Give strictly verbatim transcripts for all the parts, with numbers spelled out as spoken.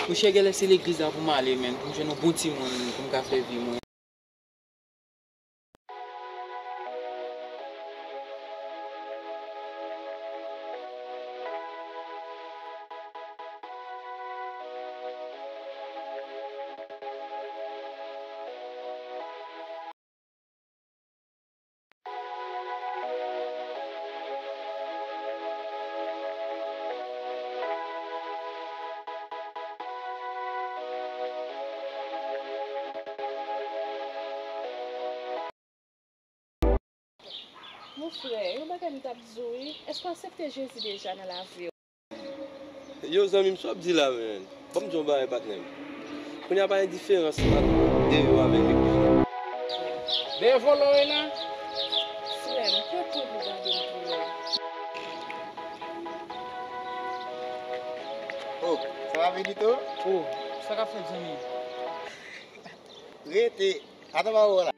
Monchè, genlè se legliz la pou m ale, menn, pou m jwenn yon bon timoun, pou m ka fè vi mwen. Mon frè, yon bagay m t ap di w wi, èske w aksepte Jezi deja nan lavi w? Yo, zanmi m, sa w ap di la, menn? Ban m di w yon bagay, patnè m. Kounye a pa gen diferans ant deyò avèk legliz la. Dèyè vòlò w ye la? Frè m, pran tan pou w gade m tou. Oh, sa va, Benito? Oh, sa k ap fèt, zanmi? Rete. Atann pa wè w la.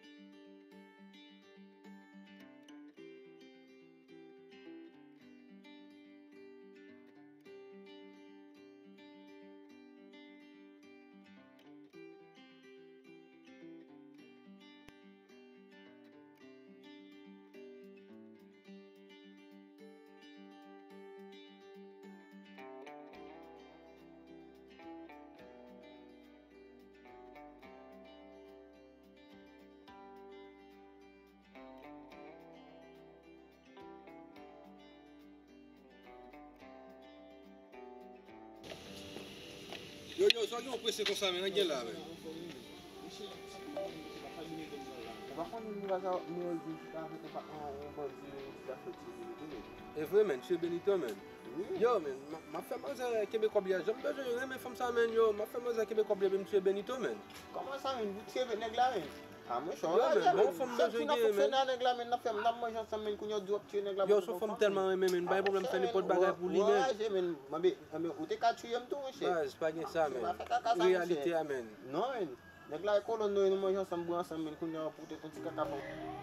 Yo, yo, sa w gen w prese konsa, men, nan gen la, men. Ou pa konnen nou pa sa, nou di ki ta fè konpa an, an bandi, ki ta fè ti Benito, men. E vre, men, ti Benito, men. Wi. Yo, men, m ap, m ap fè manzè kenbe kòb li a. Jan m bezwen renmen fanm sa, men, yo, m ap fè manzè kenbe kòb li a, men, ti Benito, men. Kòman sa, men, pou ti nèg la, men? A, mwen, sa w raje, men. Chak jou n ap fonksyone a nèg la, men, n ap fè, n ap manje ansanm, men, kounye a w di w ap tiye nèg la pou fè fanm. Yo, se yon fanm tèlman renmen, men, m pa gen pwoblèm fè nenpòt bagay pou li, men. Ou raje, men. Anben, anben, ou te ka tiye m tou, monchè. Baz, pa gen sa, men. Pa fè kaka sa, monchè. Reyalite a, men. Non, men. Nèg la e kolòn nou, nou manje ansanm, bwè ansanm, men, kounye a w pote yon ti kaka pou.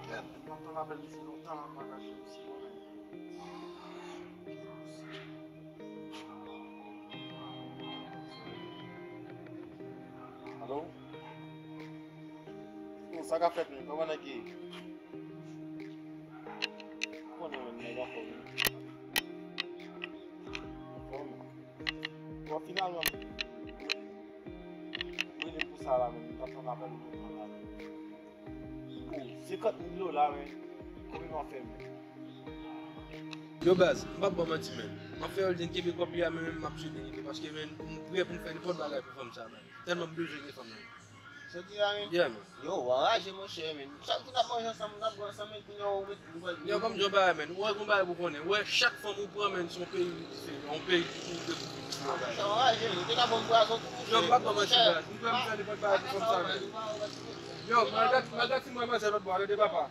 Kèt, m ap tann apèl li si lontan, m pa ka jwenn li si lontan. Alo? Bon, sa k ap fèt, men? Kòman nèg ye? Ou konnen, men, nèg anfòm, wi. Anfòm. Bon, finalman, men, ou rele m pou sa la, men, m t ap tann apèl ou lontan la, men. Bon, senkant mil dola, men, konbyen w ap fè, men? Yo, baz, m p ap ba w manti, men. M ap fè Elden kenbe kòb li a, men, men m ap sou Benito, paske, men, m prè pou m fè nenpòt bagay pou fanm sa, men. Tèlman m bezwen de fanm nan. Sa w di la, men? Yeah, men. Yo, w anraje, monchè, men. Chak jou n ap manje ansanm, n ap bwè ansanm, men kounye a ou met, ou pral. Yo, ban m di w yon bagay, men. Ou wè gon bagay pou konnen. Ou wè chak fanm ou pran, men, se yon peyi diferan, yon peyi ki pou de pou ki diferan. Sa w anraje, men. Ou te ka ban m pwazon tou, monchè. Yo, m p ap ba w manti, baz. M prè pou m fè nenpòt bagay pou fanm sa, men. Yo, malgre, malgre si m wè manzè lòt bò a, tande papa.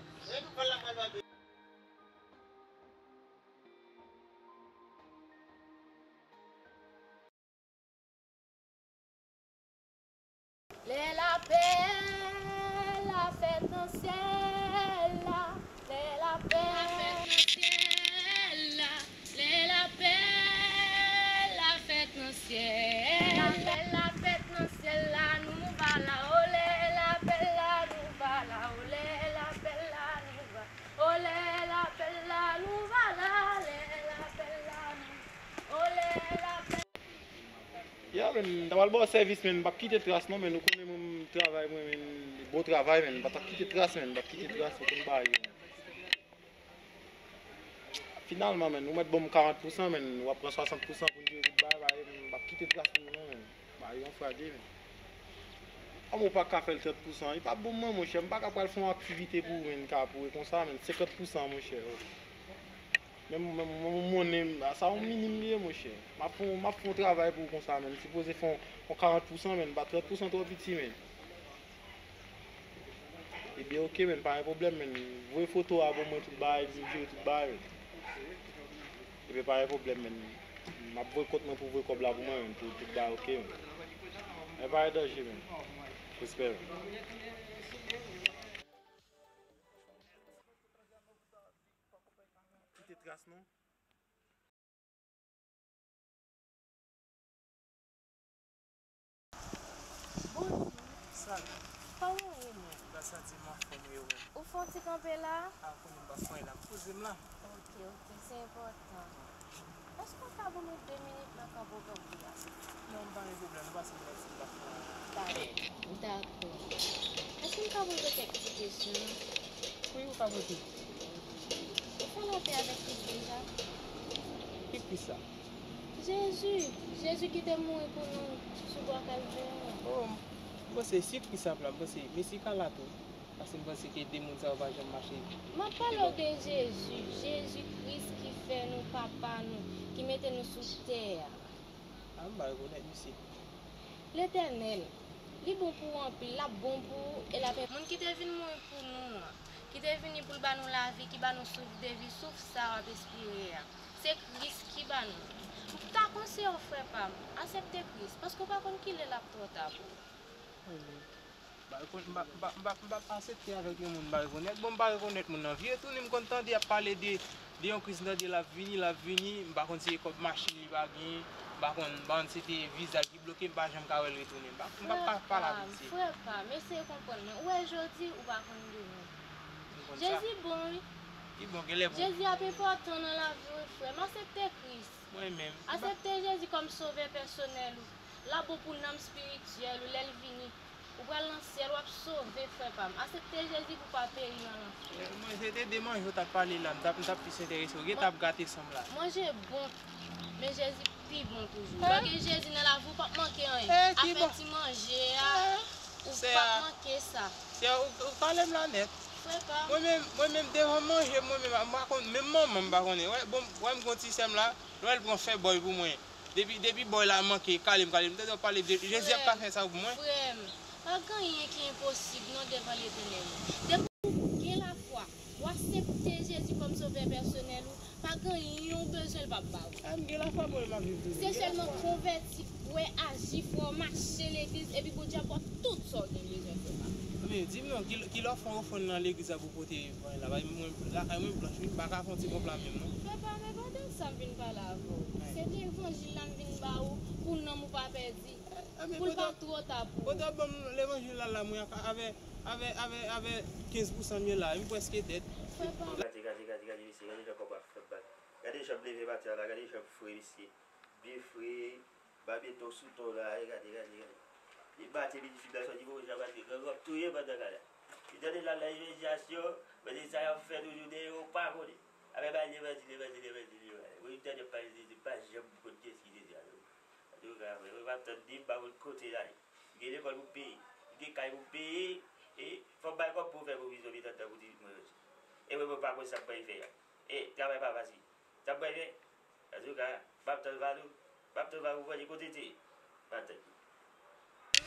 Lè lapè la fèt nan syèl la, lè lapè la fèt nan syèl la, lè lapè la fèt nan syèl. Lapè la fèt nan syèl la, nou va la, o lè lapè la, nou va la, o lè lapè la, nou va, o lè lapè la, nou va la, lè lapè la, nou, o lè lapè. Ya, men, m ta pral ba w sèvis, men, m p ap kite tras, non, men, ou konnen mwen, m travay mwen, men, bon travay, men, m pa t ap kite tras, men, m p ap kite tras, ou konn bagay yo, men. Finalman, men, ou mèt ban m karant pousan, men, w ap pran swasant pousan pou n jere tout bagay, bagay, men, m p ap kite tras pou ou, non, men. Bagay yo anfraje, men. Kòman ou pa ka fè l trant pousan? Li pa bon, mwen, monchè, m pa ka pral fè yon aktivite pou ou, men, ka pou ou konsa, men, senkant pousan, monchè, oh. Men, men, men, men, men, sa yon minim li ye, monchè. M ap fè, m ap fè yon travay pou ou konsa, men. M sipoze fè yon, yon karant pousan, men. Ba trant pousan twò piti, men. Ebyen, oke, men. Pa gen pwoblèm, men. Voye foto a ban mwen, tout bagay, epi m jere tout bagay, men. Ebyen, pa gen pwoblèm, men. M ap voye kont mwen pou voye kòb la pou mwen, men. Pou tout bagay, oke, men. Men pa gen danje, men. Respè, men. Kite tras, non. Santi m anfòm wi, wi. Ou fè yon ti kanpe la? A, kounye m pa fè la, m poze m la. Ok, ok, se enpòtan. Èske w ka ban mwen de minit nan kanpe w kanpe a? Non, pa gen pwoblèm, nou pase m la, m pa fè la. Dakò, dakò. Èske m ka poze w kèk ti kesyon? Wi, ou ka poze. Ou fè lapè avèk Kris deja? Ki Kris sa? Jezi, Jezi ki te mouri pou nou sou bwa Kalvè a. Oh, m panse si Kris ap la, m panse mesye ka la tou. Paske m panse ke de moun sa yo pa janm mache. M ap pale w de Jezi, Jezi Kris ki fè nou papa nou, ki mete nou sou tè a. A, m pa rekonèt misye. Letènèl, li bon pou ou anpil, l ap bon pou ou e l ap. Moun ki te vin mouri pou nou an, ki te vini pou l ba nou lavi, ki ba nou souf de vi, souf sa w ap espire a. Se Kris ki ba nou. M ta konseye w, frè pa m, aksepte Kris, paske w pa konn kilè l ap twò ta pou ou. M pa rekonn-, m pa, m pa, m pa, m pa aksepte avèk yon moun m pa rekonèt. Bon, m pa rekonèt moun nan. Vire tounen, m konn tande y ap pale de, de yon Kris, m tande l ap vini, l ap vini. M pa konn si se kòb machin li pa genyen. M pa konn, m pa konn si se te viza l ki bloke, m pa janm ka wè l retounen. M pa, m pa, pa pale avèk misye. Frè pa m, frè pa m, eseye konprann mwen. Ou wè jodi, ou pa konn demen. M konn sa. Jezi bon, wi. Li bon, genlè bon. Jezi ap enpòtan nan lavi w, frè m. Aksepte Kris. Mwen menm. Aksepte Jezi kòm sovè pèsonèl ou. L ap bon pou nanm espirityèl ou lè l vini. Ou pral nan syèl, w ap sove, frè pa m. Aksepte Jezi pou w pa peri nan lanfè. Mwen, se te de manje w t ap pale la, m t ap, m t ap plis enterese w. Gen t ap gate san m la. Manje bon, men Jezi pi bon toujou. Lè w gen Jezi nan lavi w, p ap manke anyen. Afè ti manje a, ou p ap manke sa. Sè, ou, ou kale m la nèt. Frè pa m. Mwen menm, mwen menm, devan manje, mwen menm, m pa konn, menm manman m pa konnen. Wè, bon, wè m gon ti sè m la, lè l pran fè bòy pou mwen. Depi, depi bòy la manke, kale m, kale m. Tande w pale de Jezi ap ka fè sa pou mwen. Frè m, pa gen anyen ki enposib non devan Letènèl. Depi w gen lafwa, w aksepte Jezi kòm sovè pèsonèl ou, pa gen anyen w bezwen l p ap ba ou. A, m gen lafwa, bon, m ap viv toujou. Se sèlman konvèti, kwè, aji, fò, mache legliz, epi Bondye ap ba w tout sa w gen bezwen, frè pa m. Men, di m non, ki, kilè w fè yon ofrann nan legliz la pou pote vann la? Paske mwen, lakay mwen blanch, wi, m pa ka fè yon ti konpla menm, non. Frè pa m, e pa de sa m vin pale avè w. Se levanjil la m vin ba ou, pou nanm ou pa pèdi, pou l pa twò ta pou ou. Kote w ban m levanjil la, la, mwen, avè, avè, avè, avè kenz pousan m ye la, m prèske dèd. Frè pa m. Gade, gade, gade, gade, mesye, gade jan kòb ap fè bat. Gade jan m leve maten an la, gade jan m fre, mesye. Byen fre, babetò sou ton la, e gade, gade, gade. Li bati epi di fi bèl sòti pou jan bati, gang ap touye pandan kala. Li tande l al nan imedyasyon, men se sa y ap fè toujou dèyè yo pa konnen. Apre bay levanjil, levanjil, levanjil, levanjil. Wi, m tande pale de Jezi, m pa janm konn kiyès ki Jezi a, non. Antouka, frè, m ap tann li, m pa konn kote l ale. M gen lekòl pou m peye, m gen kay pou m peye, e fò m bay kòb pou fè pwovizyon, epi tann tan pou ti mwen yo. E mwen, mwen pa konn sa m pral fè a. E travay pa fasil. Sa m pral fè? Antouka, m ap tann Valou, m ap tann Valou pou manje kote l te ye. M ap tann li.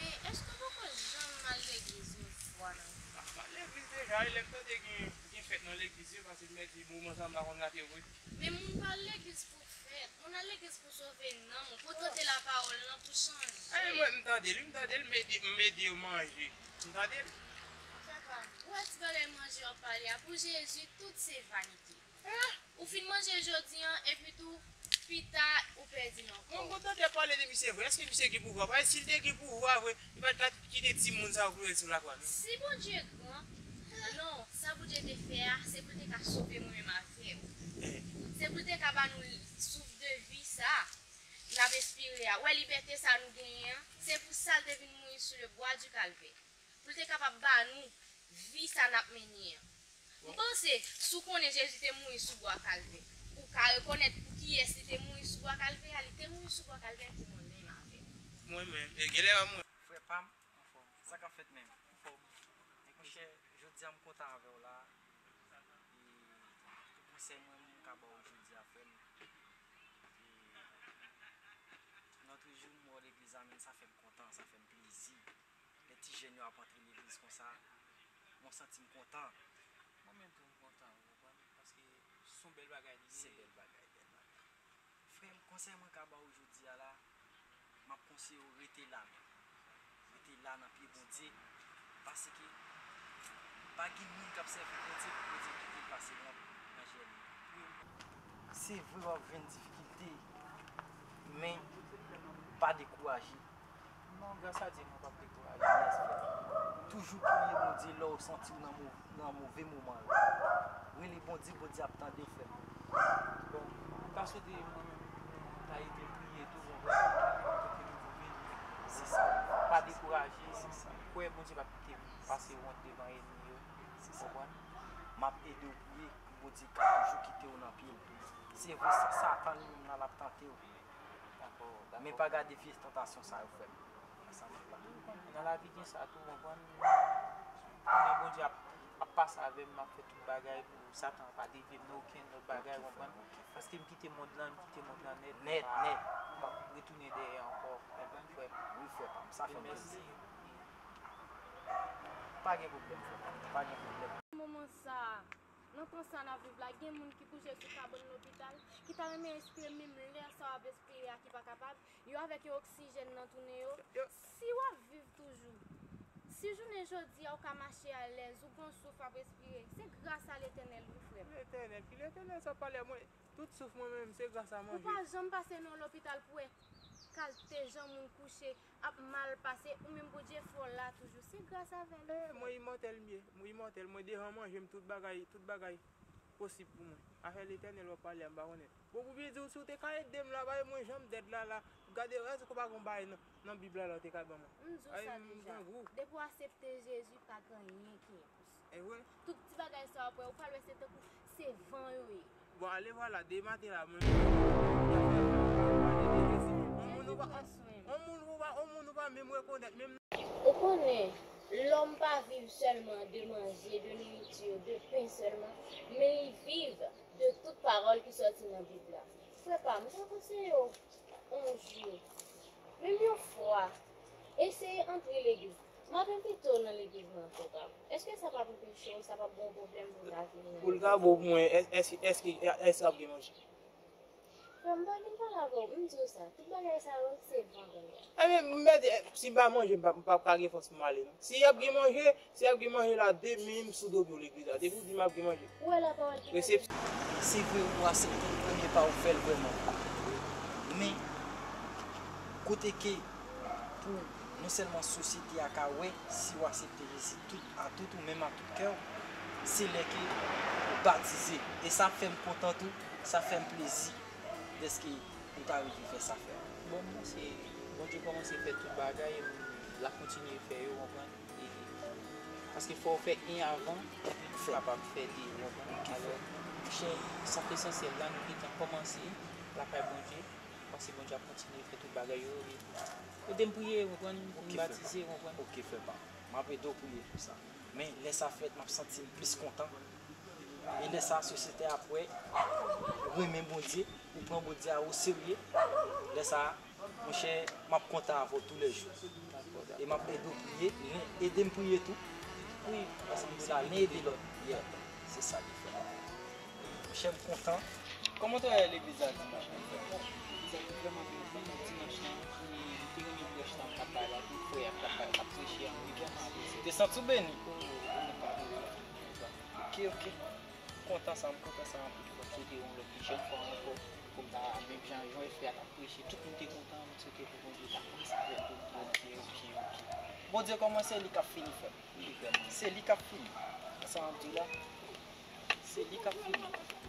Men, èske w poko janm al legliz yon fwa nan vi w? M al legliz deja, e lè m tande gen, gen fèt nan legliz, wi, paske m di, moman sa a m pa konn rate vre. Men moun pa al legliz pou fèt, moun al legliz pou sove nanm ou, pou tande lapawòl lan, pou chanje. E mwen, m tande l, wi, m tande l, m ede, m ede yo manje. M tande l. Frè pa m, ou wè ti bagay manje w ap pale a, pou Jezi, tout se vanite. Ou fin manje jodi an, epi tou, pita, ou pèdi l ankò. Mwen, m kontan de pale de misye vre. Èske misye gen pouvwa? Paske si l te gen pouvwa vre, li pa t ka kite timoun sa yo kriye sou lakwa, non. Si Bondye gran, non, sa Bondye te fè a, se pou l te ka sove mwen menm avè w. Se pou l te ka ba nou souf de vi sa n ap espere a. Wè libète sa nou genyen an, se pou sa l te vin mouri sou le bwa di kalvè. Pou l te kapab ba nou vi sa n ap mennen an. M panse, si w konnen Jezi te mouri sou bwa Kalvè, ou ka rekonèt pou kiyès li te mouri sou bwa Kalvè a, li te mouri sou bwa Kalvè pou mwen menm avè w. Mwen menm, e genlè pa mwen. Frè pa m, anfòm. Sa k ap fèt menm? Anfòm. Monchè, jodi a m kontan avè w la. E tout konsèy mwen, m ka ba w jodi a, frè m. E nan toujou m wè w legliz la, menm sa fè m kontan, sa fè m plezi. Lè ti jèn yo ap antre legliz konsa, mwen santi m kontan. Mwen menm tou m kontan, ou konprann? Paske se yon bèl bagay li ye. Se bèl bagay, bèl bagay. Frè m, konsèy mwen ka ba w jodi a la, m ap konseye w rete la menm. Rete la nan pye Bondye, paske pa gen moun k ap sèvi Bondye pou Bondye kite l pase wont nan jèn li. Se vre w ap jwenn difikilte, men pa dekouraje. Non, gras a Dye, mwen p ap dekouraje. Yes, frè. Toujou priye Bondye lè w santi w nan mo-, nan move moman yo. Rele Bondye, Bondye ap tande w, frè m. Bon, m ta swete mwen menm, m ta ede priye tou, bon, pou ke m te vini. Se sa. Pa dekouraje. Se sa. Kwè Bondye p ap kite m pase wont devan ènmi yo. Se sa. Konprann? M ap ede w priye pou Bondye ka toujou kite w nan pye l. Se vre, sa, Satan li menm nan l ap tante w. Dakò, dakò. Men pa gade vye tantasyon sa yo, frè m. Nan lavi gen sa tou, konprann. Konnen Bondye ap, ap pase avè m, m ap fè tout bagay pou Satan pa devye m nan okenn lòt bagay, konprann. Paske m kite mond lan, m kite mond lan nèt. Nèt, nèt. M p ap retounen dèyè ankò, konprann, frè m. Wi, frè pa m, sa fè m plezi. Pa gen pwoblèm, frè pa m, pa gen pwoblèm. Moman sa a, nan tan sa n ap viv la, gen moun ki kouche sou kabann lopital, ki ta renmen espire menm lè sa w ap espire a, ki pa kapab. Yo avèk yon oksijèn nan tounen yo. Si w ap viv toujou, si jounen jodi a w ka mache alèz, ou gon souf ap respire, se gras a Letènèl wi, frè m. Letènèl, ki Letènèl sa w pale a mwen? Tout souf mwen menm, se gras a manje. Ou pa janm pase nan lopital pou wè kalte jan moun kouche, ap mal pase, ou menm Bondye fè w la toujou, se gras avè l wi, frè m. Mwen imòtèl m ye, mwen imòtèl, mwen devan manje m, tout bagay, tout bagay posib pou mwen. Afè Letènèl w ap pale a, m pa konnen. Bon, pou byen di w, si w te ka ede m la, bay mwen jan m dèd la, la. Gade, èske w pa gon bagay nan, nan Bib la, la w te ka ban mwen? M di w sa deja. Depi w aksepte Jezi, pa gen anyen ki enposib. E vre? Tout ti bagay sa w ap wè, ou pral wè se tankou se van yo ye. Bon, ale vwala, de maten la, mwen menm, on moun ou pa, on moun ou pa, on moun ou pa menm rekonèt, menm. Ou konnen, lòm pa viv sèlman de manje, de nouriti, de pen sèlman, men li viv de tout pawòl ki sòti nan Bib la. Frè pa m, m ka konseye w yon jou, menm yon fwa, eseye antre legliz. M ap envite w nan legliz mwen, frè pa m. Èske sa p ap anpeche w, sa p ap ba w pwoblèm pou lavi w nan legliz? Pou l ka bon pou mwen, èske, èske, èske ap gen manje? Frè m, pa vin pale avè w, m di w sa, tout bagay sa yo, se van kounye a. Ebyen, m mèt, si m pa manje, m p ap, m p ap ka gen fòs pou m ale, non. Si y ap gen manje, si y ap gen manje la, demen, m sou do pye w legliz la. Depi w di m ap gen manje. Ou wè lapawòl ki pa gen. Se vre, ou aksepte l premye pa, ou fè l vrèman. Men, kote ke pou non sèlman sosyete a ka wè si w aksepte Jezi tout, a tout ou menm a tout kè w, se lè ke ou batize. E sa fè m kontan tou, sa fè m plezi dèske ou ta rive fè sa, frè. Bon, se Bondye kòmanse fè tout bagay, l ap kontinye fè yo, konprann? E, paske fò w fè en avan, epi w kapab fè de, ou konprann? Alò, monchè, sa k esansyèl la, nou gentan kòmanse lakay Bondye, paske Bondye ap kontinye fè tout bagay yo, e ede m priye, ou konprann? Pou m batize, ou konprann? Ok, frè pa m. M ap ede w priye pou sa. Men, lè sa fèt, m ap santi m plis kontan. E lè sa a, sosyete a ap wè ou renmen Bondye, ou pran Bondye a oserye. Lè sa a, monchè, m ap kontan avè w toulèjou. E m ap ede w priye, len ede m priye tou. Wi, paske m di w la, len ede lòt. Yeah, se sa ki fè. Monchè, m kontan. Kòman w te wè legliz la dimanch lan, frè? Legliz la te vrèman byen, vrèman dimanch lan, e m te renmen prèch lan k t ap bay la, tout frè a k t ap bay, k ap preche a, m te vrèman apresye. Te santi w beni? O, ou pa beni. Ok, ok. M kontan sa, m kontan sa anpil, frè. M swete yon lòt jèn fwa ankò, pou m ta menm jan, jan frè a t ap preche, tout moun te kontan, m swete pou Bondye ta pase avè l, pou m ta di, ok, ok. Bondye kòmanse, li k ap fini, frè m. Li vrèman. Se li k ap fini. Sa m ap di w la, se li k ap fini.